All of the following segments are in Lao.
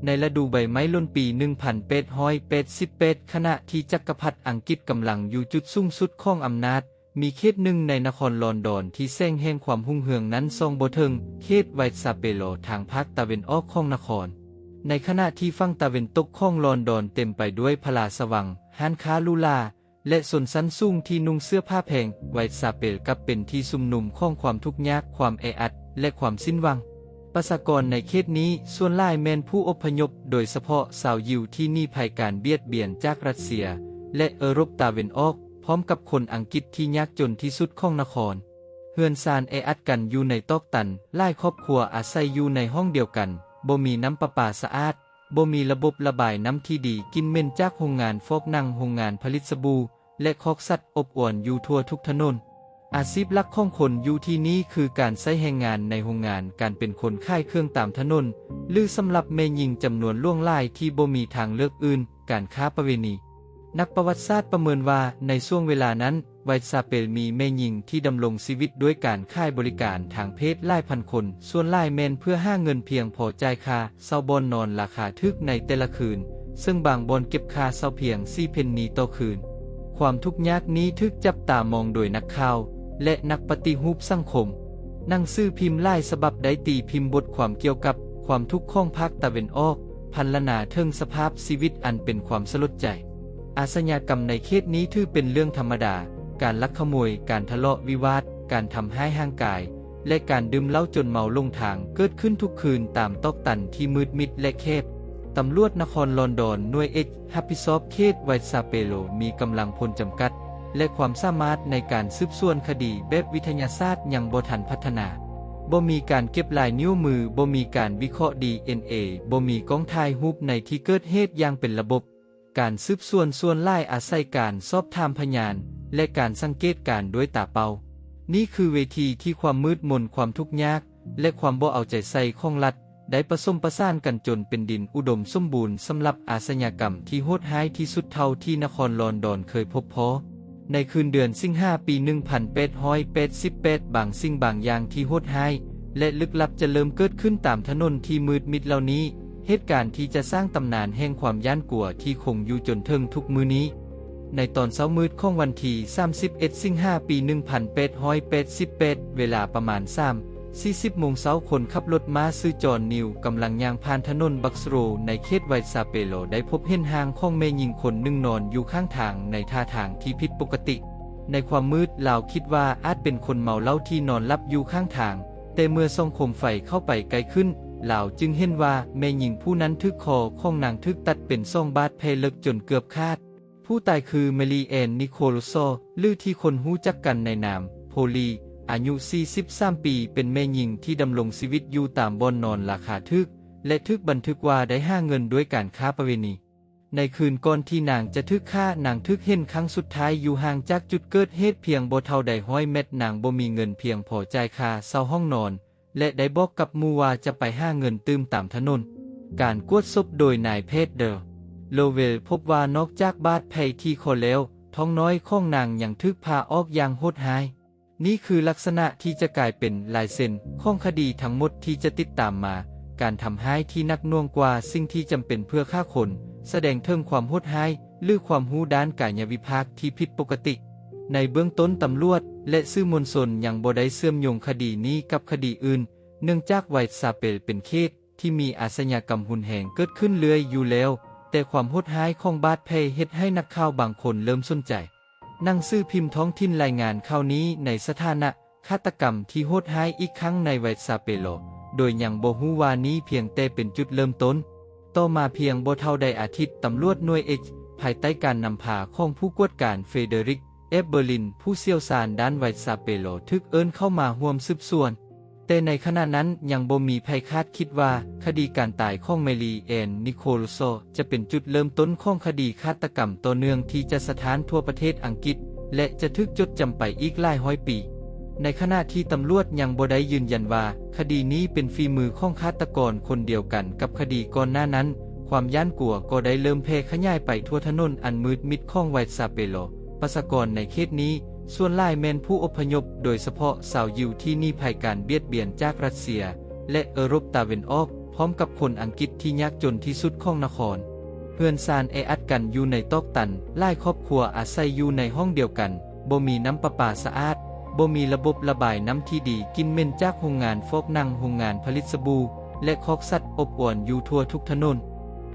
ໃນລະດູໃບໄມ້ຫຼົ່ນປີໜຶ່ງພັນແປດຮ້ອຍແປດສິບແປດ ຂະນະທີ່ຈັກກະພັດອັງກິດກຳລັງຢູ່ຈຸດສູງສຸດຂອງອຳນາດ, ມີເຂດໜຶ່ງໃນນະຄອນລອນດອນທີ່ແສງແຫ່ງຄວາມຮຸ່ງເຮືອງນັ້ນສ່ອງບໍ່ເຖິງເຂດໄວທ໌ຊາເປໂລ ທາງພາກຕາເວັນອອກຂອງນະຄອນ. ໃນຂະນະທີ່ຝັ່ງຕາເວັນຕົກຂອງລອນດອນເຕັມໄປດ້ວຍພະລາຊະວັງ, ຮ້ານຄ້າຫຼູຫຼາ ແລະ ຊົນຊັ້ນສູງທີ່ນຸ່ງເສື້ອຜ້າແພງ, ໄວທ໌ຊາເປໂລກັບເປັນທີ່ຊຸມນຸມຂອງຄວາມທຸກຍາກ, ຄວາມແອອັດ ແລະ ຄວາມສິ້ນຫວັງ. ປະຊາກອນໃນເຂດນີ້ສ່ວນຫຼາຍແມ່ນຜູ້ອົບພະຍົບ, ໂດຍສະເພາະຊາວຢິວທີ່ໜີໄພການບຽດບຽນຈາກຣັດເຊຍ ແລະ ເອີຣົບຕາເວັນອອກ, ພ້ອມກັບຄົນອັງກິດທີ່ຍາກຈົນທີ່ສຸດຂອງນະຄອນ. ເຮືອນຊານແອອັດກັນຢູ່ໃນຕອກຕັນ, ຫຼາຍຄອບຄົວອາໄສຢູ່ໃນຫ້ອງດຽວກັນ, ບໍ່ມີນ້ຳປະປາສະອາດ, ບໍ່ມີລະບົບລະບາຍນ້ຳທີ່ດີ, ກິ່ນເໝັນຈາກໂຮງງານຟອກໜັງ, ໂຮງງານຜະລິດສະບູ ແລະ ຄອກສັດອົບອວນຢູ່ທົ່ວທຸກຖະໜົນ. ອາຊີບຫຼັກຂອງຄົນຢູ່ທີ່ນີ້ຄືການໃຊ້ແຮງງານໃນໂຮງງານ, ການເປັນຄົນຂາຍເຄື່ອງຕາມຖະໜົນ ຫຼື ສຳລັບແມ່ຍິງຈຳນວນຫຼວງຫຼາຍທີ່ບໍ່ມີທາງເລືອກອື່ນ, ການຄ້າປະເວນີ. ນັກປະຫວັດສາດປະເມີນວ່າ ໃນຊ່ວງເວລານັ້ນ, ໄວທ໌ຊາເປໂລມີແມ່ຍິງທີ່ດຳລົງຊີວິດດ້ວຍການຂາຍບໍລິການທາງເພດຫຼາຍພັນຄົນ, ສ່ວນຫຼາຍແມ່ນເພື່ອຫາເງິນພຽງພໍຈ່າຍຄ່າ ເຊົ່າບ່ອນນອນລາຄາຖືກໃນແຕ່ລະຄືນ, ເຊິ່ງບາງບ່ອນເກັບຄ່າເຊົ່າພຽງສີ່ເພັນນີຕໍ່ຄືນ. ຄວາມທຸກຍາກນີ້ຖືກຈັບຕາມອງໂດຍນັກຂ່າວ ແລະ ນັກປະຕິຮູບສັງຄົມ. ໜັງສືພິມຫຼາຍສະບັບໄດ້ຕີພິມບົດຄວາມກ່ຽວກັບຄວາມທຸກຂອງພາກຕາເວັນອອກ, ພັນລະນາເຖິງສະພາບຊີວິດອັນເປັນຄວາມສະຫຼົດໃຈ. ອາຊະຍາກຳໃນເຂດນີ້ຖືເປັນເລື່ອງທຳມະດາ, ການລັກຂະໂມຍ, ການທະເລາະວິວາດ, ການທຳຮ້າຍຮ່າງກາຍ ແລະ ການດື່ມເຫຼົ້າຈົນເມົາຫຼົງທາງເກີດຂຶ້ນທຸກຄືນຕາມຕອກຕັນທີ່ມືດມິດ ແລະ ແຄບ. ຕຳຫຼວດນະຄອນລອນດອນ ໜ່ວຍເອກ ຮັບຜິດຊອບເຂດໄວທ໌ຊາເປໂລ ມີກຳລັງພົນຈຳກັດ ແລະ ຄວາມສາມາດໃນການສືບສວນຄະດີແບບວິທະຍາສາດຍັງບໍ່ທັນພັດທະນາ. ບໍ່ມີການເກັບລາຍນິ້ວມື, ບໍ່ມີການວິເຄາະດີເອັນເອ, ບໍ່ມີກ້ອງຖ່າຍຮູບໃນທີ່ເກີດເຫດຢ່າງເປັນລະບົບ. ການສືບສວນສ່ວນຫຼາຍອາໄສການສອບຖາມພະຍານ ແລະ ການສັງເກດການດ້ວຍຕາເປົ່າ. ນີ້ຄືເວທີທີ່ຄວາມມືດມົນ, ຄວາມທຸກຍາກ ແລະ ຄວາມບໍ່ເອົາໃຈໃສ່ຂອງລັດ ໄດ້ປະສົມປະສານກັນຈົນເປັນດິນອຸດົມສົມບູນສຳລັບອາຊະຍາກຳທີ່ໂຫດຮ້າຍທີ່ສຸດເທົ່າທີ່ນະຄອນລອນດອນເຄີຍພົບພໍ້. ໃນຄືນເດືອນສິງຫາປີໜຶ່ງພັນແປດຮ້ອຍແປດສິບແປດ ບາງສິ່ງບາງຢ່າງທີ່ໂຫດຮ້າຍ ແລະ ລຶກລັບຈະເລີ່ມເກີດຂຶ້ນຕາມຖະໜົນທີ່ມືດມິດເຫຼົ່ານີ້. ເຫດການທີ່ຈະສ້າງຕຳນານແຫ່ງຄວາມຢ້ານກົວທີ່ຄົງຢູ່ຈົນເຖິງທຸກມື້ນີ້. ໃນຕອນເຊົ້າມືດຂອງວັນທີສາມສິບເອັດ ສິງຫາ ປີໜຶ່ງພັນແປດຮ້ອຍແປດສິບແປດ ເວລາປະມານສາມສີ່ສິບໂມງເຊົ້າ, ຄົນຂັບລົດມ້າຊື່ຈອນນິວ ກຳລັງຍ່າງຜ່ານຖະໜົນບັກສະໂຣ ໃນເຂດໄວທ໌ຊາເປໂລ ໄດ້ພົບເຫັນຮ່າງຂອງແມ່ຍິງຄົນໜຶ່ງນອນຢູ່ຂ້າງທາງໃນທ່າທາງທີ່ຜິດປົກກະຕິ. ໃນຄວາມມືດ, ລາວຄິດວ່າອາດເປັນຄົນເມົາເຫຼົ້າທີ່ນອນຫຼັບຢູ່ຂ້າງທາງ, ແຕ່ເມື່ອສ່ອງໂຄມໄຟເຂົ້າໄປໃກ້ຂຶ້ນ, ລາວຈຶ່ງເຫັນວ່າແມ່ຍິງຜູ້ນັ້ນຖືກຄໍຂອງນາງຖືກຕັດເປັນສອງບາດແຜເລິກຈົນເກືອບຂາດ. ຜູ້ຕາຍຄື Mary Ann Nicholson ຫຼື ທີ່ຄົນຮູ້ຈັກກັນໃນນາມ ໂພລີ ອາຍຸສີ່ສິບສາມປີ, ເປັນແມ່ຍິງທີ່ດຳລົງຊີວິດຢູ່ຕາມບ່ອນນອນລາຄາຖືກ ແລະ ຖືກບັນທຶກວ່າໄດ້ຫາເງິນດ້ວຍການຄ້າປະເວນີ. ໃນຄືນກ່ອນທີ່ນາງຈະຖືກຂ້າ, ນາງຖືກເຫັນຄັ້ງສຸດທ້າຍຢູ່ຫ່າງຈາກຈຸດເກີດເຫດພຽງບໍ່ເທົ່າໃດຮ້ອຍແມັດ. ນາງບໍ່ມີເງິນພຽງພໍຈ່າຍຄ່າເຊົ່າຫ້ອງນອນ ແລະ ໄດ້ບອກກັບໝູ່ວ່າຈະໄປຫາເງິນຕື່ມຕາມຖະໜົນ. ການກວດສົບໂດຍນາຍແພດ Dale Lowell ພົບວ່ານອກຈາກບາດແຜທີ່ຄໍແລ້ວ, ທ້ອງນ້ອຍຂອງນາງຍັງຖືກຜ່າອອກຢ່າງໂຫດຮ້າຍ. ນີ້ຄືລັກສະນະທີ່ຈະກາຍເປັນລາຍເຊັນຂອງຄະດີທັງໝົດທີ່ຈະຕິດຕາມມາ, ການທຳຮ້າຍທີ່ໜັກໜ່ວງກວ່າສິ່ງທີ່ຈຳເປັນເພື່ອຂ້າຄົນ, ສະແດງເຖິງຄວາມໂຫດຮ້າຍ ຫຼື ຄວາມຮູ້ດ້ານກາຍະວິພາກທີ່ຜິດປົກກະຕິ. ໃນເບື້ອງຕົ້ນ, ຕຳຫຼວດ ແລະ ສື່ມວນຊົນຍັງບໍ່ໄດ້ເຊື່ອມໂຍງຄະດີນີ້ກັບຄະດີອື່ນ, ເນື່ອງຈາກໄວທ໌ຊາເປໂລເປັນເຂດທີ່ມີອາຊະຍາກຳຮຸນແຮງເກີດຂຶ້ນເລື້ອຍຢູ່ແລ້ວ, ແຕ່ຄວາມໂຫດຮ້າຍຂອງບາດແຜເຮັດໃຫ້ນັກຂ່າວບາງຄົນເລີ່ມສົນໃຈ. ໜັງສືພິມທ້ອງຖິ່ນລາຍງານຂ່າວນີ້ໃນສະຖານະ ຄາດຕະກຳທີ່ໂຫດຮ້າຍອີກຄັ້ງໃນໄວທ໌ຊາເປໂລ, ໂດຍຍັງບໍ່ຮູ້ວ່ານີ້ພຽງແຕ່ເປັນຈຸດເລີ່ມຕົ້ນ. ຕໍ່ມາພຽງບໍ່ເທົ່າໃດອາທິດ, ຕຳຫຼວດໜ່ວຍ X ພາຍໃຕ້ການນຳພາຂອງຜູ້ກວດການ Frederick F. Berlin ຜູ້ຊ່ຽວຊານດ້ານໄວທ໌ຊາເປໂລ ຖືກເອີ້ນເຂົ້າມາຮ່ວມສືບສວນ. ແຕ່ໃນຂະນະນັ້ນຍັງບໍ່ມີໃຜຄາດຄິດວ່າຄະດີການຕາຍຂອງ Mary Ann Nicholson ຈະເປັນຈຸດເລີ່ມຕົ້ນຂອງຄະດີຄາດຕະກຳຕໍ່ເນື່ອງທີ່ຈະສະທ້ານທົ່ວປະເທດອັງກິດ ແລະ ຈະຖືກຈົດຈຳໄປອີກຫຼາຍຮ້ອຍປີ. ໃນຂະນະທີ່ຕຳຫຼວດຍັງບໍ່ໄດ້ຢືນຢັນວ່າຄະດີນີ້ເປັນຝີມືຂອງຄາດຕະກອນຄົນດຽວກັນກັບຄະດີກ່ອນໜ້ານັ້ນ, ຄວາມຢ້ານກົວກໍໄດ້ເລີ່ມແຜ່ຂະຫຍາຍໄປທົ່ວຖະໜົນອັນມືດມິດຂອງໄວທ໌ຊາເປໂລ. ປະຊາກອນໃນເຂດນີ້ສ່ວນຫຼາຍແມ່ນຜູ້ອົບພະຍົບ, ໂດຍສະເພາະຊາວຢິວທີ່ໜີໄພການບຽດບຽນຈາກຣັດເຊຍ ແລະ ເອີຣົບຕາເວັນອອກ. ພ້ອມກັບຄົນອັງກິດທີ່ຍາກຈົນທີ່ສຸດຂອງນະຄອນ. ເຮືອນຊານແອອັດກັນຢູ່ໃນຕອກຕັນ, ຫຼາຍຄອບຄົວອາໄສຢູ່ໃນຫ້ອງດຽວກັນ, ບໍ່ມີນ້ຳປະປາສະອາດ, ບໍ່ມີລະບົບລະບາຍນ້ຳທີ່ດີ, ກິ່ນເໝັນຈາກໂຮງງານຟອກໜັງ, ໂຮງງານຜະລິດສະບູ ແລະ ຄອກສັດອົບອວນຢູ່ທົ່ວທຸກຖະໜົນ.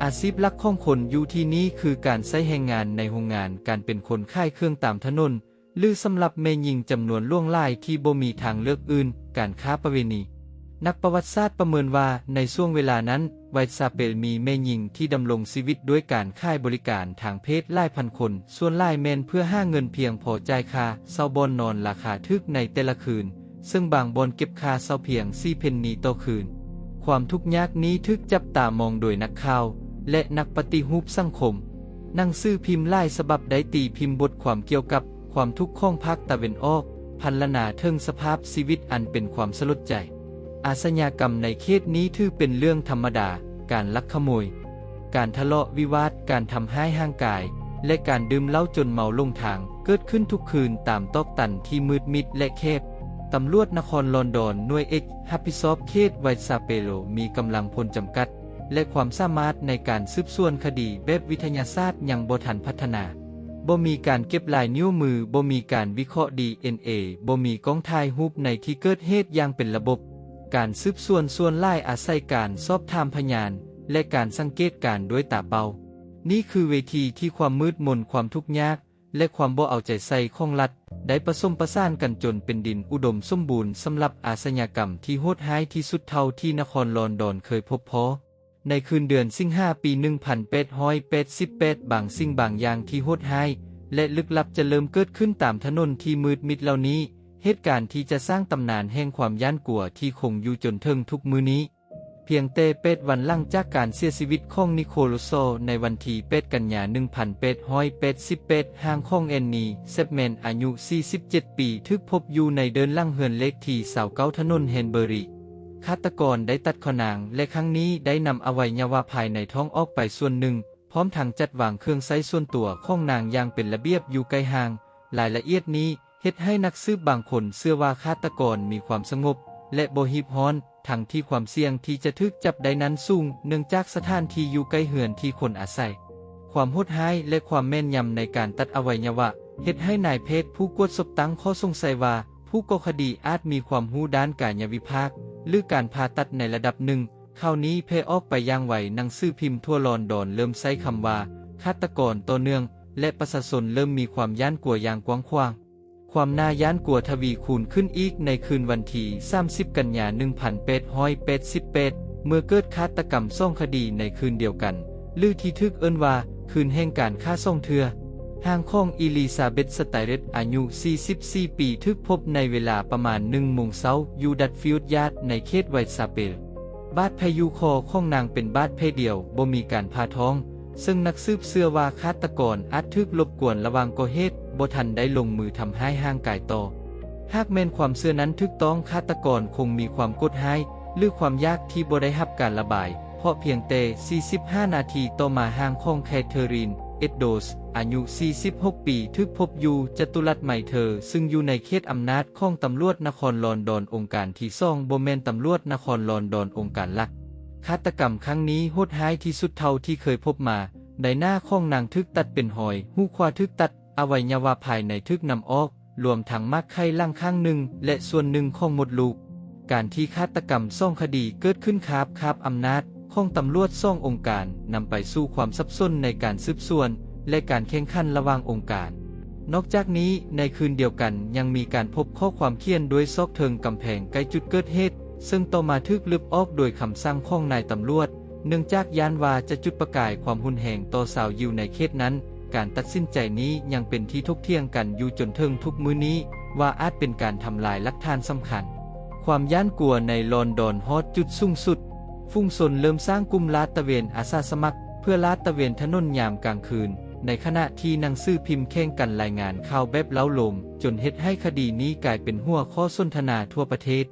ອາຊີບຫຼັກຂອງຄົນຢູ່ທີ່ນີ້ຄືການໃຊ້ແຮງງານໃນໂຮງງານ, ການເປັນຄົນຂາຍເຄື່ອງຕາມຖະໜົນ, ຫຼື ສຳລັບແມ່ຍິງຈຳນວນຫຼວງຫຼາຍທີ່ບໍ່ມີທາງເລືອກອື່ນ, ການຄ້າປະເວນີ. ນັກປະຫວັດສາດປະເມີນວ່າ ໃນຊ່ວງເວລານັ້ນ, ໄວຊາເປລມີແມ່ຍິງທີ່ດຳລົງຊີວິດດ້ວຍການຂາຍບໍລິການທາງເພດຫຼາຍພັນຄົນ, ສ່ວນຫຼາຍແມ່ນເພື່ອຫາເງິນພຽງພໍຈ່າຍຄ່າເຊົ່າບ່ອນນອນລາຄາຖືກໃນແຕ່ລະຄືນ, ເຊິ່ງບາງບ່ອນເກັບຄ່າເຊົ່າພຽງສີ່ເພັນນີຕໍ່ຄືນ. ຄວາມທຸກຍາກນີ້ຖືກຈັບຕາມອງໂດຍນັກຂ່າວ ແລະ ນັກປະຕິຮູບສັງຄົມ. ໜັງສືພິມຫຼາຍສະບັບໄດ້ຕີພິມບົດຄວາມກ່ຽວກັບຄວາມທຸກຂອງພາກຕາເວັນອອກ, ພັນລະນາເຖິງສະພາບຊີວິດອັນເປັນຄວາມສະຫຼົດໃຈ. ອາຊະຍາກຳໃນເຂດນີ້ຖືເປັນເລື່ອງທຳມະດາ, ການລັກຂະໂມຍ, ການທະເລາະວິວາດ, ການທຳຮ້າຍຮ່າງກາຍ ແລະ ການດື່ມເຫຼົ້າຈົນເມົາຫຼົງທາງ ເກີດຂຶ້ນທຸກຄືນຕາມຕອກຕັນທີ່ມືດມິດ ແລະ ແຄບ. ຕຳຫຼວດນະຄອນລອນດອນ, ໜ່ວຍເອກຮັບຜິດຊອບເຂດໄວຊາເປໂລ ມີກຳລັງພົນຈຳກັດ ແລະ ຄວາມສາມາດໃນການສືບສວນຄະດີແບບວິທະຍາສາດຍັງບໍ່ທັນພັດທະນາ. ບໍ່ມີການເກັບລາຍນິ້ວມື, ບໍ່ມີການວິເຄາະດີເອັນເອ, ບໍ່ມີກ້ອງຖ່າຍຮູບໃນທີ່ເກີດເຫດຢ່າງເປັນລະບົບ. ການສືບສວນສ່ວນຫຼາຍອາໄສການສອບຖາມພະຍານ ແລະ ການສັງເກດການດ້ວຍຕາເປົ່າ. ນີ້ຄືເວທີທີ່ຄວາມມືດມົນ, ຄວາມທຸກຍາກ ແລະ ຄວາມບໍ່ເອົາໃຈໃສ່ຂອງລັດ ໄດ້ປະສົມປະສານກັນຈົນເປັນດິນອຸດົມສົມບູນສຳລັບອາຊະຍາກຳທີ່ໂຫດຮ້າຍທີ່ສຸດເທົ່າທີ່ນະຄອນລອນດອນເຄີຍພົບພໍ້. ໃນຄືນເດືອນສິງຫາປີໜຶ່ງພັນແປດຮ້ອຍແປດສິບແປດ, ບາງສິ່ງບາງຢ່າງທີ່ໂຫດຮ້າຍ ແລະ ລຶກລັບຈະເລີ່ມເກີດຂຶ້ນຕາມຖະໜົນທີ່ມືດມິດເຫຼົ່ານີ້. ເຫດການທີ່ຈະສ້າງຕຳນານແຫ່ງຄວາມຢ້ານກົວທີ່ຄົງຢູ່ຈົນເຖິງທຸກມື້ນີ້. ພຽງແຕ່ແປດວັນຫຼັງຈາກການເສຍຊີວິດຂອງນິໂຄລາໂຊ ໃນວັນທີແປດກັນຍາໜຶ່ງພັນແປດຮ້ອຍແປດສິບແປດ, ຮ່າງຂອງແອນນີ ແຊັບແມນ ອາຍຸສີ່ສິບເຈັດປີ ຖືກພົບຢູ່ໃນເດີ່ນຫຼັງເຮືອນເລກທີຊາວເກົ້າ ຖະໜົນແຮນເບີຣີ. ຄາດຕະກອນໄດ້ຕັດຄໍນາງ ແລະ ຄັ້ງນີ້ໄດ້ນຳອະໄວຍະວະພາຍໃນທ້ອງອອກໄປສ່ວນໜຶ່ງ, ພ້ອມທັງຈັດວາງເຄື່ອງໃຊ້ສ່ວນຕົວຂອງນາງຢ່າງເປັນລະບຽບຢູ່ໃກ້ຮ່າງ. ລາຍລະອຽດນີ້ເຮັດໃຫ້ນັກສືບບາງຄົນເຊື່ອວ່າຄາດຕະກອນມີຄວາມສະຫງົບ ແລະ ບໍ່ຮີບຮ້ອນ, ທັງທີ່ຄວາມສ່ຽງທີ່ຈະຖືກຈັບໄດ້ນັ້ນສູງ ເນື່ອງຈາກສະຖານທີ່ຢູ່ໃກ້ເຮືອນທີ່ຄົນອາໄສ. ຄວາມໂຫດຮ້າຍ ແລະ ຄວາມແມ່ນຍຳໃນການຕັດອະໄວຍະວະ ເຮັດໃຫ້ນາຍແພດຜູ້ກວດສົບຕັ້ງຂໍ້ສົງໄສວ່າ ຜູ້ກໍ່ຄະດີອາດມີຄວາມຮູ້ດ້ານກາຍະວິພາກ ຫຼື ການຜ່າຕັດໃນລະດັບໜຶ່ງ. ຂ່າວນີ້ແຜ່ອອກໄປຢ່າງໄວ, ໜັງສືພິມທົ່ວລອນດອນເລີ່ມໃຊ້ຄຳວ່າ ຄາດຕະກອນຕໍ່ເນື່ອງ ແລະ ປະຊາຊົນເລີ່ມມີຄວາມຢ້ານກົວຢ່າງກວ້າງຂວາງ. ຄວາມໜ້າຢ້ານກົວທະວີຄູນຂຶ້ນອີກໃນຄືນວັນທີສາມສິບກັນຍາໜຶ່ງພັນແປດຮ້ອຍແປດສິບແປດ ເມື່ອເກີດຄາດຕະກຳສອງຄະດີໃນຄືນດຽວກັນ ຫຼື ທີ່ຖືກເອີ້ນວ່າ ຄືນແຫ່ງການຂ້າສອງເທື່ອ. ຮ່າງຂອງອີລີຊາເບັດ ສະໄຕເຣັດ ອາຍຸສີ່ສິບສີ່ປີ ຖືກພົບໃນເວລາປະມານໜຶ່ງໂມງເຊົ້າ ຢູ່ດັດຟິວດຢາດ ໃນເຂດໄວຊາເປລ. ບາດແຜຢູ່ຄໍຂອງນາງເປັນບາດແຜດຽວ, ບໍ່ມີການຜ່າທ້ອງ, ເຊິ່ງນັກສືບເຊື່ອວ່າຄາດຕະກອນອາດຖືກລົບກວນລະຫວ່າງກໍ່ເຫດ, ບໍ່ທັນໄດ້ລົງມືທຳຮ້າຍຮ່າງກາຍຕໍ່. ຫາກແມ່ນຄວາມເຊື່ອນັ້ນຖືກຕ້ອງ, ຄາດຕະກອນຄົງມີຄວາມໂກດຮ້າຍ ຫຼື ຄວາມຢາກທີ່ບໍ່ໄດ້ຮັບການລະບາຍ, ເພາະພຽງແຕ່ສີ່ສິບຫ້ານາທີຕໍ່ມາ ຮ່າງຂອງແຄທເທີຣິນ ເອັດໂດສ ອາຍຸສີ່ສິບຫົກປີ ຖືກພົບຢູ່ຈະຕຸລັດໄມເທີ ຊຶ່ງຢູ່ໃນເຂດອຳນາດຂອງຕຳຫຼວດນະຄອນລອນດອນອົງການທີສອງ, ບໍ່ແມ່ນຕຳຫຼວດນະຄອນລອນດອນອົງການຫຼັກ. ຄາດຕະກຳຄັ້ງນີ້ໂຫດຮ້າຍທີ່ສຸດເທົ່າທີ່ເຄີຍພົບມາ. ໃບໜ້າຂອງນາງຖືກຕັດເປັນຮອຍ, ຫູຂວາຖືກຕັດ, ອະໄວຍະວະພາຍໃນຖືກນຳອອກ, ລວມທັງໝາກໄຂ່ຫຼັງຂ້າງໜຶ່ງ ແລະ ສ່ວນໜຶ່ງຂອງມົດລູກ. ການທີ່ຄາດຕະກຳສອງຄະດີເກີດຂຶ້ນຄາບຄາບອຳນາດຂອງຕຳຫຼວດສອງອົງການ ນຳໄປສູ່ຄວາມສັບສົນໃນການສືບສວນ ແລະ ການແຂ່ງຂັນລະຫວ່າງອົງການ. ນອກຈາກນີ້, ໃນຄືນດຽວກັນຍັງມີການພົບຂໍ້ຄວາມຂຽນດ້ວຍຊອກເທິງກຳແພງໃກ້ຈຸດເກີດເຫດ, ເຊິ່ງຕໍ່ມາຖືກລຶບອອກໂດຍຄຳສັ່ງຂອງນາຍຕຳຫຼວດ, ເນື່ອງຈາກຢ້ານວ່າຈະຈຸດປະກາຍຄວາມຮຸນແຮງຕໍ່ຊາວຢິວໃນເຂດນັ້ນ. ການຕັດສິນໃຈນີ້ຍັງເປັນທີ່ຖົກຖຽງກັນຢູ່ຈົນເຖິງທຸກມື້ນີ້ ວ່າອາດເປັນການທຳລາຍຫຼັກຖານສຳຄັນ. ຄວາມຢ້ານກົວໃນລອນດອນຮອດຈຸດສູງສຸດ. ຝູງຊົນເລີ່ມສ້າງກຸ່ມລາດຕະເວນອາສາສະໝັກ ເພື່ອລາດຕະເວນຖະໜົນຍາມກາງຄືນ, ໃນຂະນະທີ່ໜັງສືພິມແຂ່ງກັນລາຍງານຂ່າວແບບເລົ້າໂລມ, ຈົນເຮັດໃຫ້ຄະດີນີ້ກາຍເປັນຫົວຂໍ້ສົນທະນາທົ່ວປະເທດ.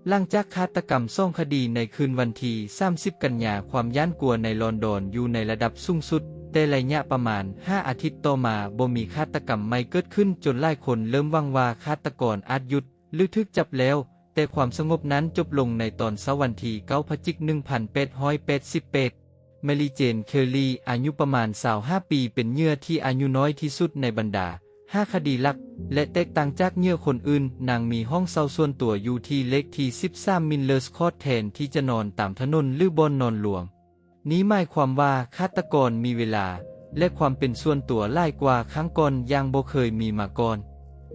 ຫຼັງຈາກຄາດຕະກຳສອງຄະດີໃນຄືນວັນທີສາມສິບກັນຍາ, ຄວາມຢ້ານກົວໃນລອນດອນຢູ່ໃນລະດັບສູງສຸດ, ແຕ່ໄລຍະປະມານຫ້າອາທິດຕໍ່ມາ ບໍ່ມີຄາດຕະກຳໃໝ່ເກີດຂຶ້ນ, ຈົນຫຼາຍຄົນເລີ່ມຫວັງວ່າຄາດຕະກອນອາດຢຸດ ຫຼື ຖືກຈັບແລ້ວ. ຕ່ຄວາມສະຫງົບນັ້ນຈົບລົງໃນຕອນເຊົ້າວັນທີເກົ້າ ພະຈິກ ໜຶ່ງພັນແປດຮ້ອຍແປດສິບແປດ. ແມຣີເຈນ ເຄີລລີ ອາຍຸປະມານຊາວຫ້າປີ ເປັນເຫຍື່ອທີ່ອາຍຸນ້ອຍທີ່ສຸດໃນບັນດາຫ້າຄະດີຫຼັກ ແລະ ແຕກຕ່າງຈາກເຫຍື່ອຄົນອື່ນ, ນາງມີຫ້ອງເຊົ່າສ່ວນຕົວຢູ່ທີ່ເລກທີສິບສາມ ມິນເລີສຄອດ ແທນທີ່ຈະນອນຕາມຖະໜົນ ຫຼື ບ່ອນນອນລວມ. ນີ້ໝາຍຄວາມວ່າຄາດຕະກອນມີເວລາ ແລະ ຄວາມເປັນສ່ວນຕົວຫຼາຍກວ່າຄັ້ງກ່ອນຢ່າງບໍ່ເຄີຍມີມາກ່ອນ.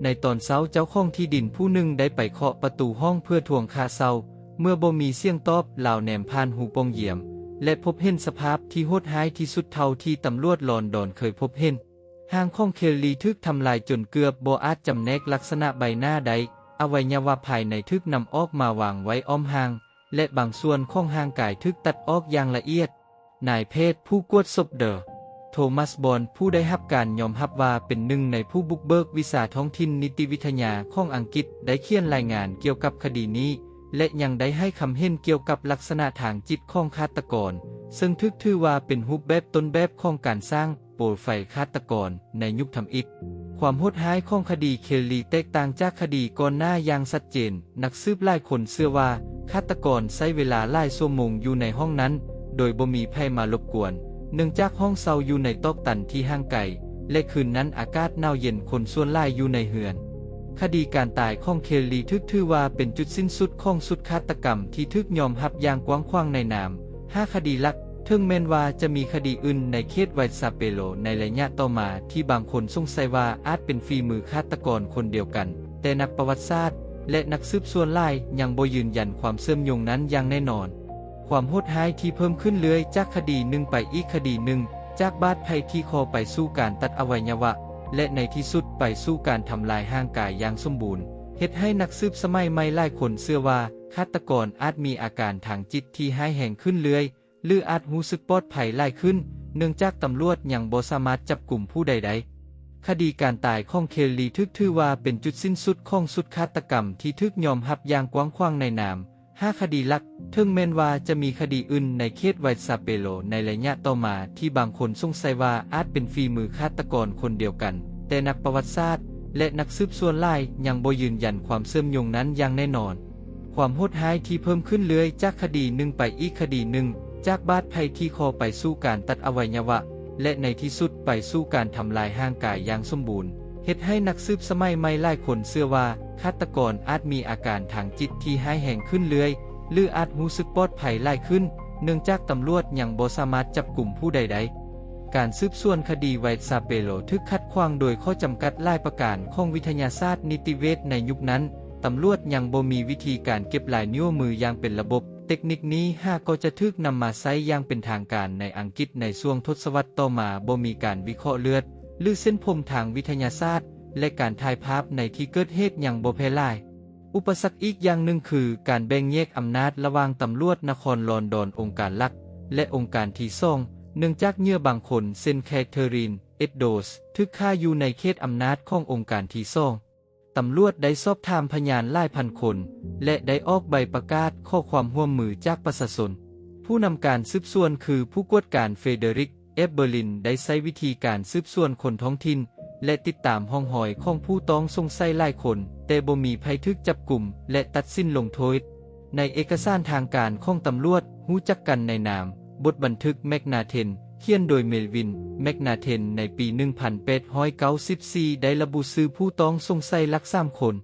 ໃນຕອນເຊົ້າ, ເຈົ້າຂອງທີ່ດິນຜູ້ໜຶ່ງໄດ້ໄປເຄາະປະຕູຫ້ອງເພື່ອທວງຄ່າເຊົ່າ. ເມື່ອບໍ່ມີສຽງຕອບ, ລາວແນມຜ່ານຮູປ່ອງຢ້ຽມ ແລະ ພົບເຫັນສະພາບທີ່ໂຫດຮ້າຍທີ່ສຸດເທົ່າທີ່ຕຳຫຼວດລອນດອນເຄີຍພົບເຫັນ. ຮ່າງຂອງເຄລລີຖືກທຳລາຍຈົນເກືອບບໍ່ອາດຈຳແນກລັກສະນະໃບໜ້າໄດ້, ອະໄວຍະວະພາຍໃນຖືກນຳອອກມາວາງໄວ້ອ້ອມຮ່າງ ແລະ ບາງສ່ວນຂອງຮ່າງກາຍຖືກຕັດອອກຢ່າງລະອຽດ. ນາຍແພດຜູ້ກວດສົບ ເດີ ໂທມັສ ບອນ ຜູ້ໄດ້ຮັບການຍອມຮັບວ່າເປັນໜຶ່ງໃນຜູ້ບຸກເບີກວິຊາທ້ອງຖິ່ນນິຕິວິທະຍາຂອງອັງກິດ ໄດ້ຂຽນລາຍງານກ່ຽວກັບຄະດີນີ້ ແລະ ຍັງໄດ້ໃຫ້ຄຳເຫັນກ່ຽວກັບລັກສະນະທາງຈິດຂອງຄາດຕະກອນ, ເຊິ່ງຖືກຖືວ່າເປັນຮູບແບບຕົ້ນແບບຂອງການສ້າງໂປຣໄຟຄາດຕະກອນໃນຍຸກທຳອິດ. ຄວາມໂຫດຮ້າຍຂອງຄະດີເຄລລີແຕກຕ່າງຈາກຄະດີກ່ອນໜ້າຢ່າງຊັດເຈນ. ນັກສືບຫຼາຍຄົນເຊື່ອວ່າຄາດຕະກອນໃຊ້ເວລາຫຼາຍຊົ່ວໂມງຢູ່ໃນຫ້ອງນັ້ນໂດຍບໍ່ມີໃຜມາລົບກວນ, ເນື່ອງຈາກຫ້ອງເຊົ່າຢູ່ໃນຕອກຕັນທີ່ຫ່າງໄກ ແລະ ຄືນນັ້ນອາກາດໜາວເຢັນ, ຄົນສ່ວນຫຼາຍຢູ່ໃນເຮືອນ. ຄະດີການຕາຍຂອງເຄລລີຖືກຖືວ່າເປັນຈຸດສິ້ນສຸດຂອງຊຸດຄາດຕະກຳທີ່ຖືກຍອມຮັບຢ່າງກວ້າງຂວາງໃນນາມຫ້າຄະດີຫຼັກ, ເຖິງແມ່ນວ່າຈະມີຄະດີອື່ນໃນເຂດໄວຊາເປໂລໃນໄລຍະຕໍ່ມາທີ່ບາງຄົນສົງໄສວ່າອາດເປັນຝີມືຄາດຕະກອນຄົນດຽວກັນ, ແຕ່ນັກປະຫວັດສາດ ແລະ ນັກສືບສ່ວນຫຼາຍຍັງບໍ່ຢືນຢັນຄວາມເຊື່ອມໂຍງນັ້ນຢ່າງແນ່ນອນ. ຄວາມໂຫດຮ້າຍທີ່ເພີ່ມຂຶ້ນເລື້ອຍຈາກຄະດີໜຶ່ງໄປອີກຄະດີໜຶ່ງ, ຈາກບາດແຜທີ່ຄໍໄປສູ່ການຕັດອະໄວຍະວະ ແລະ ໃນທີ່ສຸດໄປສູ່ການທຳລາຍຮ່າງກາຍຢ່າງສົມບູນ, ເຮັດໃຫ້ນັກສືບສະໄໝໃໝ່ຫຼາຍຄົນເຊື່ອວ່າຄາດຕະກອນອາດມີອາການທາງຈິດທີ່ຮ້າຍແຮງຂຶ້ນເລື້ອຍ ຫຼື ອາດຮູ້ສຶກປອດໄພຫຼາຍຂຶ້ນ, ເນື່ອງຈາກຕຳຫຼວດຍັງບໍ່ສາມາດຈັບກຸມຜູ້ໃດໄດ້. ຄະດີການຕາຍຂອງເຄລລີຖືກຖືວ່າເປັນຈຸດສິ້ນສຸດຂອງຊຸດຄາດຕະກຳທີ່ຖືກຍອມຮັບຢ່າງກວ້າງຂວາງໃນນາມຫ້າຄະດີຫຼັກ, ເຖິງແມ່ນວ່າຈະມີຄະດີອື່ນໃນເຂດໄວຊາເປໂລໃນໄລຍະຕໍ່ມາທີ່ບາງຄົນສົງໄສວ່າອາດເປັນຝີມືຄາດຕະກອນຄົນດຽວກັນ, ແຕ່ນັກປະຫວັດສາດ ແລະ ນັກສືບສ່ວນຫຼາຍຍັງບໍ່ຢືນຢັນຄວາມເຊື່ອມໂຍງນັ້ນຢ່າງແນ່ນອນ. ຄວາມໂຫດຮ້າຍທີ່ເພີ່ມຂຶ້ນເລື້ອຍຈາກຄະດີໜຶ່ງໄປອີກຄະດີໜຶ່ງ, ຈາກບາດແຜທີ່ຄໍໄປສູ່ການຕັດອະໄວຍະວະ ແລະ ໃນທີ່ສຸດໄປສູ່ການທຳລາຍຮ່າງກາຍຢ່າງສົມບູນ, ເຮັດໃຫ້ນັກສືບສະໄໝໃໝ່ຫຼາຍຄົນເຊື່ອວ່າຄາດຕະກອນອາດມີອາການທາງຈິດທີ່ຮ້າຍແຮງຂຶ້ນເລື້ອຍ ຫຼື ອາດຮູ້ສຶກປອດໄພຫຼາຍຂຶ້ນ, ເນື່ອງຈາກຕຳຫຼວດຍັງບໍ່ສາມາດຈັບກຸມຜູ້ໃດໄດ້. ການສືບສວນຄະດີໄວຊາເປໂລຖືກຂັດຂວາງໂດຍຂໍ້ຈຳກັດຫຼາຍປະການຂອງວິທະຍາສາດນິຕິເວດໃນຍຸກນັ້ນ. ຕຳຫຼວດຍັງບໍ່ມີວິທີການເກັບລາຍນິ້ວມືຢ່າງເປັນລະບົບ. ເຕັກນິກນີ້ຫາກໍຈະຖືກນຳມາໃຊ້ຢ່າງເປັນທາງການໃນອັງກິດໃນຊ່ວງທົດສະວັດຕໍ່ມາ. ບໍ່ມີການວິເຄາະເລືອດ ຫຼື ເສັ້ນຜົມທາງວິທະຍາສາດ ແລະ ການຖ່າຍພາບໃນທີ່ເກີດເຫດຍັງບໍ່ແຜ່ຫຼາຍ. ອຸປະສັກອີກຢ່າງໜຶ່ງຄືການແບ່ງແຍກອຳນາດລະຫວ່າງຕຳຫຼວດນະຄອນລອນດອນ ອົງການຫຼັກ ແລະ ອົງການທີສອງ, ເນື່ອງຈາກເຫຍື່ອບາງຄົນ ເຊັ່ນ ແຄທເທີຣິນ ເອັດໂດສ ຖືກຂ້າຢູ່ໃນເຂດອຳນາດຂອງອົງການທີສອງ. ຕຳຫຼວດໄດ້ສອບຖາມພະຍານຫຼາຍພັນຄົນ ແລະ ໄດ້ອອກໃບປະກາດຂໍຄວາມຮ່ວມມືຈາກປະຊາຊົນ. ຜູ້ນຳການສືບສວນຄືຜູ້ກວດການ ເຟເດີຣິກ ແອບເບີລິນ ໄດ້ໃຊ້ວິທີການສືບສວນຄົນທ້ອງຖິ່ນ ແລະ ຕິດຕາມຮ່ອງຮອຍຂອງຜູ້ຕ້ອງສົງໄສຫຼາຍຄົນ, ແຕ່ບໍ່ມີໃຜຖືກຈັບກຸມ ແລະ ຕັດສິນລົງໂທດ. ໃນເອກະສານທາງການຂອງຕຳຫຼວດຮູ້ຈັກກັນໃນນາມ ບົດບັນທຶກແມັກນາເທັນ ຂຽນໂດຍເມລວິນ ແມັກນາເທັນ ໃນປີໜຶ່ງພັນແປດຮ້ອຍເກົ້າສິບສີ່ ໄດ້ລະບຸຊື່ຜູ້ຕ້ອງສົງໄສຫຼັກສາມຄົນ.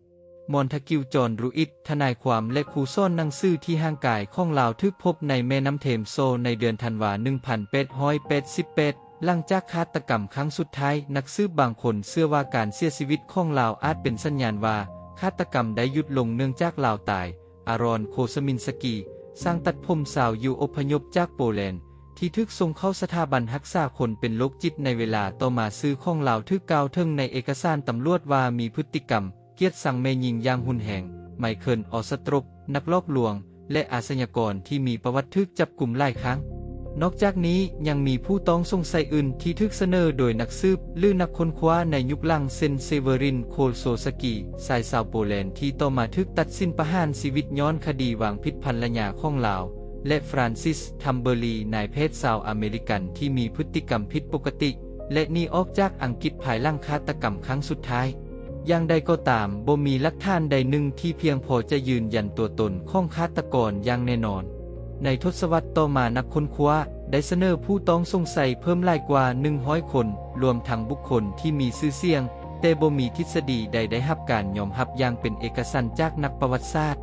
ມອນທາກິວ ຈອນ ຣູອິດ ທະນາຍຄວາມ ແລະ ຄູສອນໜັງສືທີ່ຮ່າງກາຍຂອງລາວຖືກພົບໃນແມ່ນ້ຳເທມໂຊໃນເດືອນທັນວາ ໜຶ່ງພັນແປດຮ້ອຍແປດສິບແປດ. ຫຼັງຈາກຄາດຕະກຳຄັ້ງສຸດທ້າຍ, ນັກສືບບາງຄົນເຊື່ອວ່າການເສຍຊີວິດຂອງລາວອາດເປັນສັນຍານວ່າຄາດຕະກຳໄດ້ຢຸດລົງເນື່ອງຈາກລາວຕາຍ. ອາຣອນ ໂຄສະມິນສະກີ ຊ່າງຕັດຜົມຊາວຢິວອົບພະຍົບຈາກໂປແລນ ທີ່ຖືກສົ່ງເຂົ້າສະຖາບັນຮັກສາຄົນເປັນໂລກຈິດໃນເວລາຕໍ່ມາ. ຊື່ຂອງລາວຖືກກ່າວເຖິງໃນເອກະສານຕຳຫຼວດວ່າມີພຶດຕິກຳກຽດຊັງແມ່ຍິງຢ່າງຮຸນແຮງ. ໄມເຄິນ ອອສະຕຣົບ ນັກຫຼອກລວງ ແລະ ອາຊະຍາກອນທີ່ມີປະຫວັດຖືກຈັບກຸມຫຼາຍຄັ້ງ. ນອກຈາກນີ້, ຍັງມີຜູ້ຕ້ອງສົງໄສອື່ນທີ່ຖືກສະເໜີໂດຍນັກສືບ ຫຼື ນັກຄົ້ນຄວ້າໃນຍຸກຫຼັງ ເຊັ່ນ ເຊເວີຣິນ ໂຄລໂຊສະກີ ຊາຍຊາວໂປແລນທີ່ຕໍ່ມາຖືກຕັດສິນປະຫານຊີວິດຍ້ອນຄະດີວາງຜິດພັນລະຍາຂອງລາວ ແລະ ຟຣານຊິສ ທຳເບີລີ ນາຍແພດຊາວອາເມລິກັນທີ່ມີພຶດຕິກຳຜິດປົກກະຕິ ແລະ ໜີອອກຈາກອັງກິດພາຍຫຼັງຄາດຕະກຳຄັ້ງສຸດທ້າຍ. ຢ່າງໃດກໍຕາມ, ບໍ່ມີຫຼັກຖານໃດໜຶ່ງທີ່ພຽງພໍຈະຢືນຢັນຕົວຕົນຂອງຄາດຕະກອນຢ່າງແນ່ນອນ. ໃນທົດສະວັດຕໍ່ມາ, ນັກຄົ້ນຄວ້າໄດ້ສະເໜີຜູ້ຕ້ອງສົງໄສເພີ່ມຫຼາຍກວ່າໜຶ່ງຮ້ອຍຄົນ, ລວມທັງບຸກຄົນທີ່ມີຊື່ສຽງ, ແຕ່ບໍ່ມີທິດສະດີໃດໄດ້ຮັບການຍອມຮັບຢ່າງເປັນເອກະສັນຈາກນັກປະຫວັດສາດ.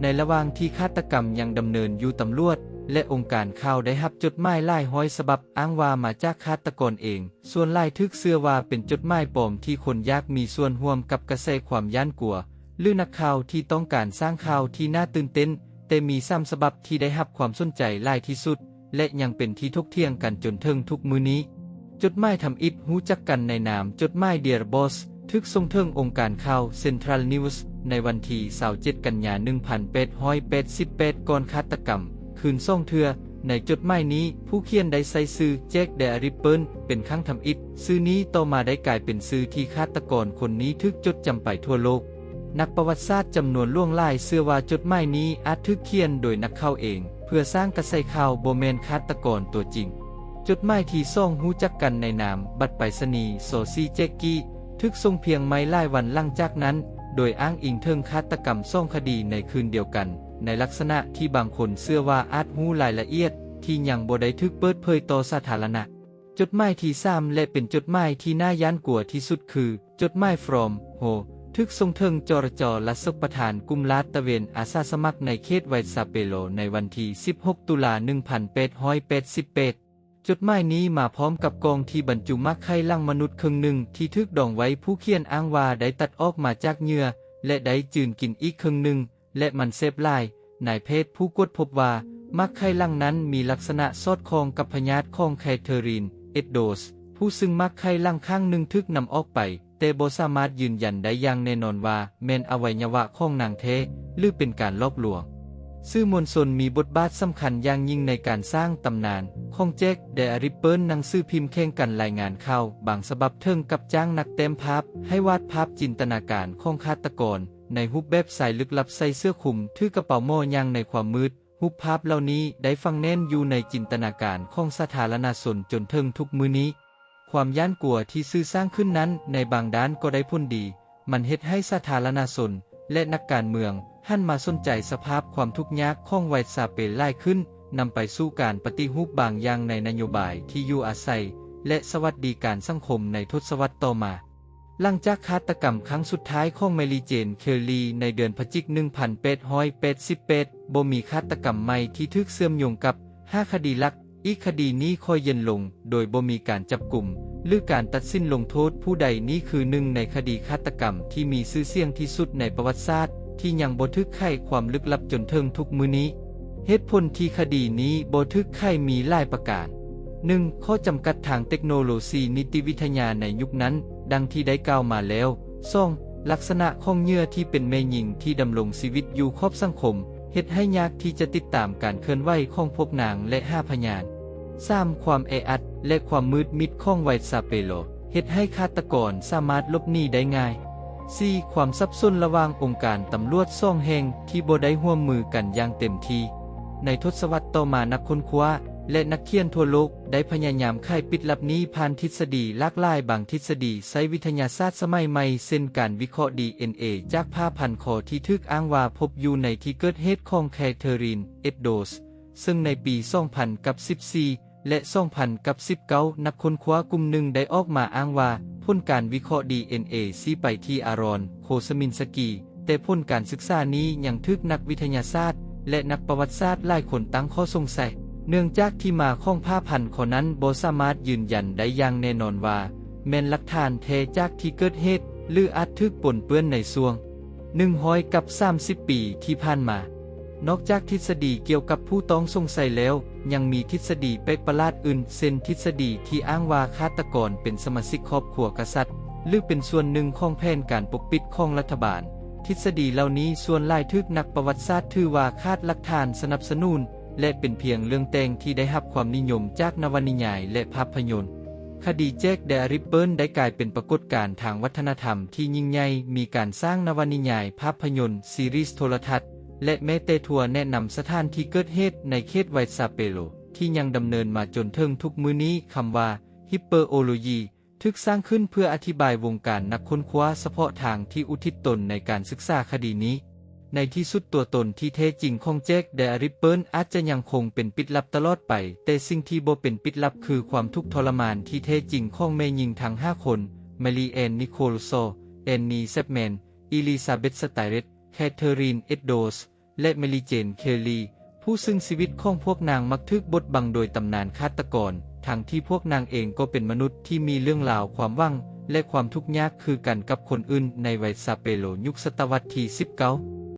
ໃນລະຫວ່າງທີ່ຄາດຕະກຳຍັງດຳເນີນຢູ່, ຕຳຫຼວດ ແລະ ອົງການຂ່າວໄດ້ຮັບຈົດໝາຍຫຼາຍຮ້ອຍສະບັບອ້າງວ່າມາຈາກຄາດຕະກອນເອງ. ສ່ວນຫຼາຍຖືກເຊື່ອວ່າເປັນຈົດໝາຍປອມທີ່ຄົນຢາກມີສ່ວນຮ່ວມກັບກະແສຄວາມຢ້ານກົວ, ຫຼື ນັກຂ່າວທີ່ຕ້ອງການສ້າງຂ່າວທີ່ໜ້າຕື່ນເຕັ້ນ, ແຕ່ມີສາມສະບັບທີ່ໄດ້ຮັບຄວາມສົນໃຈຫຼາຍທີ່ສຸດ ແລະ ຍັງເປັນທີ່ຖົກຖຽງກັນຈົນເຖິງທຸກມື້ນີ້. ຈົດໝາຍທຳອິດຮູ້ຈັກກັນໃນນາມຈົດໝາຍ Dear Boss ຖືກສົ່ງເຖິງອົງການຂ່າວ Central News ໃນວັນທີຊາວເຈັດ ກັນຍາ ໜຶ່ງພັນແປດຮ້ອຍແປດສິບແປດ ກ່ອນຄາດຕະກຳ ຄືນສອງເທື່ອ. ໃນຈົດໝາຍນີ້, ຜູ້ຂຽນໄດ້ໃຊ້ຊື່ Jack the Ripper ເປັນຄັ້ງທຳອິດ. ຊື່ນີ້ຕໍ່ມາໄດ້ກາຍເປັນຊື່ທີ່ຄາດຕະກອນຄົນນີ້ຖືກຈົດຈຳໄປທົ່ວໂລກ. ນັກປະຫວັດສາດຈຳນວນຫຼວງຫຼາຍເຊື່ອວ່າຈົດໝາຍນີ້ອາດຖືກຂຽນໂດຍນັກຂ່າວເອງ ເພື່ອສ້າງກະແສຂ່າວ, ບໍ່ແມ່ນຄາດຕະກອນຕົວຈິງ. ຈົດໝາຍທີສອງຮູ້ຈັກກັນໃນນາມບັດໄປສະນີ Saucy Jackie ຖືກສົ່ງພຽງໄມ່ຫຼາຍວັນຫຼັງຈາກນັ້ນ, ໂດຍອ້າງອີງເຖິງຄາດຕະກຳສອງຄະດີໃນຄືນດຽວກັນ, ໃນລັກສະນະທີ່ບາງຄົນເຊື່ອວ່າອາດຮູ້ລາຍລະອຽດທີ່ຍັງບໍ່ໄດ້ຖືກເປີດເຜີຍຕໍ່ສາທາລະນະ. ຈົດໝາຍທີສາມ ແລະ ເປັນຈົດໝາຍທີ່ໜ້າຢ້ານກົວທີ່ສຸດ ຄື ຈົດໝາຍ From Home ຖືກສົ່ງເຖິງ ຈລຈ ລະສົກປະທານກຸ່ມລາດຕະເວນອາສາສະໝັກໃນເຂດ Whitechapel ໃນວັນທີສິບຫົກ ຕຸລາ ໜຶ່ງພັນແປດຮ້ອຍແປດສິບແປດ. ຈົດໝາຍນີ້ມາພ້ອມກັບກ່ອງທີ່ບັນຈຸໝາກໄຂ່ຫຼັງມະນຸດເຄິ່ງໜຶ່ງທີ່ຖືກດອງໄວ້, ຜູ້ຂຽນອ້າງວ່າໄດ້ຕັດອອກມາຈາກເຫຍື່ອ ແລະ ໄດ້ຈືນກິນອີກເຄິ່ງໜຶ່ງ ແລະ ມັນແສບຫຼາຍ. ນາຍແພດຜູ້ກວດພົບວ່າ ໝາກໄຂ່ຫຼັງນັ້ນມີລັກສະນະສອດຄ່ອງກັບພະຍາດຂອງ Catherine Eddowes ຜູ້ຊຶ່ງໝາກໄຂ່ຫຼັງຂ້າງໜຶ່ງຖືກນຳອອກໄປ, ແຕ່ບໍ່ສາມາດຢືນຢັນໄດ້ຢ່າງແນ່ນອນວ່າແມ່ນອະໄວຍະວະຂອງນາງແທ້ ຫຼື ເປັນການຫຼອກລວງ. ສື່ມວນຊົນມີບົດບາດສຳຄັນຢ່າງຍິ່ງໃນການສ້າງຕຳນານຂອງ Jack the Ripper. ໜັງສືພິມແຂ່ງກັນລາຍງານຂ່າວບາງສະບັບເຖິງກັບຈ້າງນັກແຕ້ມພາບໃຫ້ວາດພາບຈິນຕະນາການຂອງຄາດຕະກອນ ໃນຮູບແບບຊາຍລຶກລັບໃສ່ເສື້ອຄຸມ, ຖືກະເປົາໝໍ້, ຍ່າງໃນຄວາມມືດ. ຮູບພາບເຫຼົ່ານີ້ໄດ້ຝັງແໜ້ນຢູ່ໃນຈິນຕະນາການຂອງສາທາລະນະຊົນຈົນເຖິງທຸກມື້ນີ້. ຄວາມຢ້ານກົວທີ່ສື່ສ້າງຂຶ້ນນັ້ນ ໃນບາງດ້ານກໍໄດ້ຜົນດີ. ມັນເຮັດໃຫ້ສາທາລະນະຊົນ ແລະ ນັກການເມືອງຫັນມາສົນໃຈສະພາບຄວາມທຸກຍາກຂອງ Whitechapel ຫຼາຍຂຶ້ນ, ນຳໄປສູ່ການປະຕິຮູບບາງຢ່າງໃນນະໂຍບາຍທີ່ຢູ່ອາໄສ ແລະ ສະຫວັດດີການສັງຄົມໃນທົດສະວັດຕໍ່ມາ. ຫຼັງຈາກຄາດຕະກຳຄັ້ງສຸດທ້າຍຂອງ Mary Jane Kelly ໃນເດືອນພະຈິກ ໜຶ່ງພັນແປດຮ້ອຍແປດສິບແປດ, ບໍ່ມີຄາດຕະກຳໃໝ່ທີ່ຖືກເຊື່ອມໂຍງກັບຫ້າຄະດີຫຼັກ. ອີກຄະດີນີ້ຄ່ອຍເຢັນລົງໂດຍບໍ່ມີການຈັບກຸມ ຫຼື ການຕັດສິນລົງໂທດຜູ້ໃດ. ນີ້ຄືໜຶ່ງໃນຄະດີຄາດຕະກຳທີ່ມີຊື່ສຽງທີ່ສຸດໃນປະຫວັດສາດ ທີ່ຍັງບໍ່ຖືກໄຂຄວາມລຶກລັບຈົນເຖິງທຸກມື້ນີ້. ເຫດຜົນທີ່ຄະດີນີ້ບໍ່ຖືກໄຂມີຫຼາຍປະການ. ໜຶ່ງ, ຂໍ້ຈຳກັດທາງເຕັກໂນໂລຊີນິຕິວິທະຍາໃນຍຸກນັ້ນ, ດັ່ງທີ່ໄດ້ກ່າວມາແລ້ວ. ສອງ, ລັກສະນະຂອງເຫຍື່ອທີ່ເປັນແມ່ຍິງທີ່ດຳລົງຊີວິດຢູ່ຂອບສັງຄົມ ເຮັດໃຫ້ຍາກທີ່ຈະຕິດຕາມການເຄື່ອນໄຫວຂອງພວກນາງ ແລະ ຫາພະຍານ. ສາມ, ຄວາມແອອັດ ແລະ ຄວາມມືດມິດຂອງ Whitechapel ເຮັດໃຫ້ຄາດຕະກອນສາມາດຫຼົບໜີໄດ້ງ່າຍ. ສີ່, ຄວາມສັບສົນລະຫວ່າງອົງການຕຳຫຼວດສອງແຫ່ງທີ່ບໍ່ໄດ້ຮ່ວມມືກັນຢ່າງເຕັມທີ່. ໃນທົດສະວັດຕໍ່ມາ, ນັກຄົ້ນຄວ້າ ແລະ ນັກຂຽນທົ່ວໂລກໄດ້ພະຍາຍາມໄຂປິດລັບນີ້ຜ່ານທິດສະດີຫຼາກຫຼາຍ. ບາງທິດສະດີໃຊ້ວິທະຍາສາດສະໄໝໃໝ່, ເຊັ່ນ ການວິເຄາະ ດີເອັນເອ ຈາກຜ້າພັນຄໍທີ່ຖືກອ້າງວ່າພົບຢູ່ໃນທີ່ເກີດເຫດຂອງ Catherine Eddowes, ເຊິ່ງໃນປີສອງພັນກັບສິບສີ່ ແລະ ສອງພັນກັບສິບເກົ້າ ນັກຄົ້ນຄວ້າກຸ່ມໜຶ່ງໄດ້ອອກມາອ້າງວ່າ ຜົນການວິເຄາະ ດີເອັນເອ ຊີ້ໄປທີ່ Aaron Kosminski, ແຕ່ຜົນການສຶກສານີ້ຍັງຖືກນັກວິທະຍາສາດ ແລະ ນັກປະຫວັດສາດຫຼາຍຄົນຕັ້ງຂໍ້ສົງໄສ, ເນື່ອງຈາກທີ່ມາຂອງຜ້າພັນຄໍນັ້ນບໍ່ສາມາດຢືນຢັນໄດ້ຢ່າງແນ່ນອນວ່າແມ່ນຫຼັກຖານແທ້ຈາກທີ່ເກີດເຫດ ຫຼື ອາດຖືກປົນເປື້ອນໃນຊ່ວງ ໜຶ່ງຮ້ອຍກັບສາມສິບປີທີ່ຜ່ານມາ. ນອກຈາກທິດສະດີກ່ຽວກັບຜູ້ຕ້ອງສົງໄສແລ້ວ, ຍັງມີທິດສະດີແປກປະຫຼາດອື່ນ, ເຊັ່ນ ທິດສະດີທີ່ອ້າງວ່າຄາດຕະກອນເປັນສະມາຊິກຄອບຄົວກະສັດ ຫຼື ເປັນສ່ວນໜຶ່ງຂອງແຜນການປົກປິດຂອງລັດຖະບານ. ທິດສະດີເຫຼົ່ານີ້ສ່ວນຫຼາຍຖືກນັກປະຫວັດສາດຖືວ່າຂາດຫຼັກຖານສະໜັບສະໜູນ ແລະ ເປັນພຽງເລື່ອງແຕ່ງທີ່ໄດ້ຮັບຄວາມນິຍົມຈາກນະວະນິຍາຍ ແລະ ພາບພະຍົນ. ຄະດີ Jack the Ripper ໄດ້ກາຍເປັນປາກົດການທາງວັດທະນະທຳທີ່ຍິ່ງໃຫຍ່, ມີການສ້າງນະວະນິຍາຍ, ພາບພະຍົນ, ຊີຣີສໂທລະທັດ ແລະ ແມ້ແຕ່ທົວແນະນຳສະຖານທີ່ເກີດເຫດໃນເຂດ Whitechapel ທີ່ຍັງດຳເນີນມາຈົນເຖິງທຸກມື້ນີ້. ຄຳວ່າ Ripperology ຖືກສ້າງຂຶ້ນເພື່ອອະທິບາຍວົງການນັກຄົ້ນຄວ້າສະເພາະທາງທີ່ອຸທິດຕົນໃນການສຶກສາຄະດີນີ້. ໃນທີ່ສຸດ, ຕົວຕົນທີ່ແທ້ຈິງຂອງ Jack the Ripper ອາດຈະຍັງຄົງເປັນປິດລັບຕະຫຼອດໄປ, ແຕ່ສິ່ງທີ່ບໍ່ເປັນປິດລັບຄືຄວາມທຸກທໍລະມານທີ່ແທ້ຈິງຂອງແມ່ຍິງທັງຫ້າຄົນ, Mary Ann Nichols Shaw, Annie Chapman, Elizabeth Stirrett, Catherine Eddowes ແລະ Mary Jane Kelly, ຜູ້ຊຶ່ງຊີວິດຂອງພວກນາງມັກຖືກບົດບັງໂດຍຕຳນານຄາດຕະກອນ, ທັງທີ່ພວກນາງເອງກໍເປັນມະນຸດທີ່ມີເລື່ອງລາວຄວາມຫວັງ ແລະ ຄວາມທຸກຍາກຄືກັນກັບຄົນອື່ນໃນໄວຊາເປໂລຍຸກສະຕະວັດທີສິບເກົ້າ.